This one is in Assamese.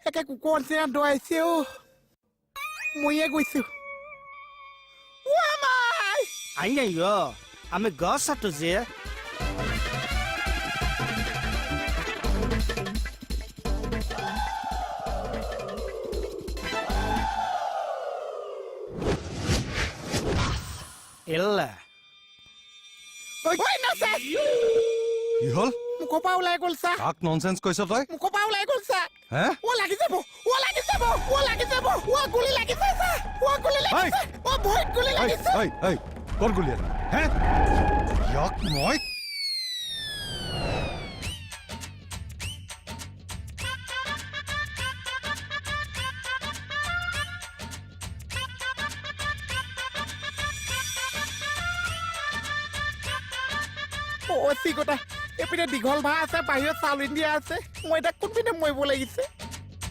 একে কুকুৰ নিচিনা দৌৰাইছে অ'। মৰিয়ে গৈছো। মাই। আইয়, আমি গছ আছো যে। এলা। ঐ নাচা। কি হ'ল? মুখৰ পৰা ওলাই গ'ল চা। কাক ননচেন্স কৈছ তই? মুখৰ পৰা ওলাই গ'ল চা। হে? অ লাগি যাব, অ লাগি যাব, অ লাগি যাব, অ গুলি লাগিছে চা, অ গুলি লাগিছে, অ ভৰিত গুলি লাগিছে। ঐ ঐ, ক'ত গুলিয়ালি হে? ইয়াক মই অ চিকটা, এইপিনে দীঘল ভাই আছে, বাহিৰত চাউল দিয়া আছে, মই এতিয়া কোনপিনে মৰিব লাগিছে?